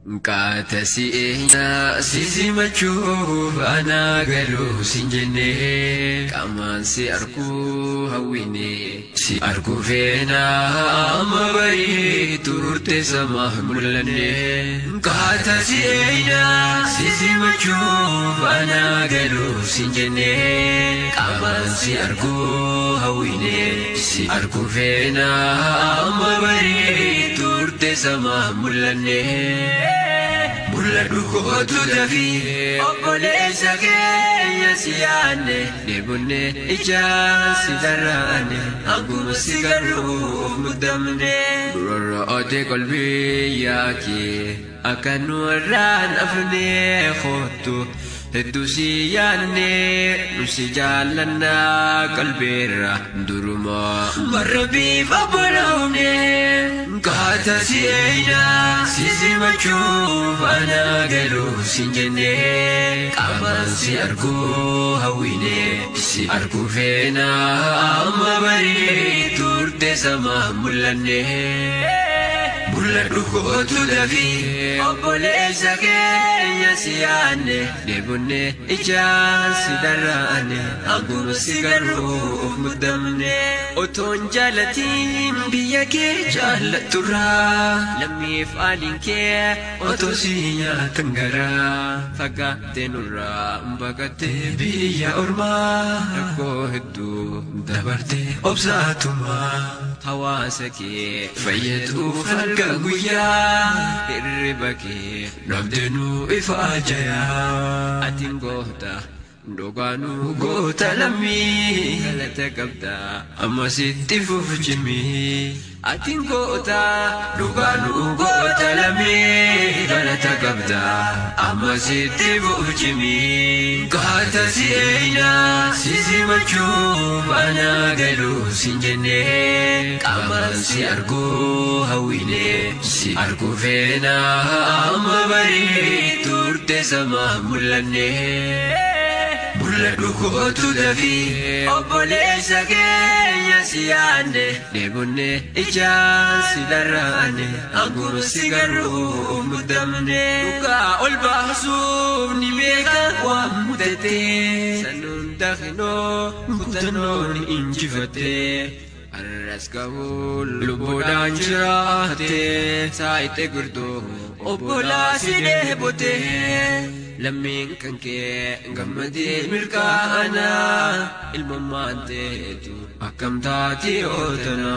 Qaata si'eena sisimachuuf anaa galuu sin jenne qaamaan si arguu hawwine si arguu feena amma barii turte sama mul'anne. Qaata si'eena sisimachuuf anaa galuu sin jenne qaamaan si arguu hawwine si arguu feena amma barii turte sama mul'anne. Mul'adhu kootu dafii obboleessa keenya si yaanne dheebonne ijaan si dharraane akkuma si garruuf muddamne. Rorro'ote qalbii yaakee akka nu irraan hafne kootu hedduu si yaanne nu si jaallannaa qalbeerra durumaa warra bifa boloomne. Qaata si'eena si simachuuf anaa galuu sin jenne qaamaan si arguu hawwine si arguu feena amma barii turte sama mul'anne. Mul'adhu kootu dafii obboleessa keenya si yaanne dheebonne ijaan si dharraane akkuma si garruuf muddamne. Otoon jaalatiin biyya kee jaallatturraa lammiif aaliin kee otoo si nyaatan garaa fagaattee nurraa baqattee biyya ormaa rakkoo hedduu dabartee obsaatumaa hawaasa kee fayyaduuf halkan guyyaa hirriba kee dhabdeenuu ifa ajayaa atiin goota dhugaanuu goota lammii galata qabda amma sitti fufjimii atiin goota dhugaanuu goota lammii galata qabda amma sitti fufjimii. Qaata si'eena si simachuuf anaa galuu sin jenne qaamaan si arguu hawwine si arguu feena amma barii turte sama mul'anne. Mul'adhu kootu dafii obboleessa keenya si yaanne dheebonne ijaan si dharraane akkuma si garruuf muddamne. Dhugaa ol baasuuf ni beeka waan mudate sanuun dafinoo kutannoon injifate. Arras qabuun lubbuudhaan jiraate saayite gurdoo obbolaa si dheebote. Lammiin kan kee gammadee milkaa'ana ilma maanteetu akkam taati ootana.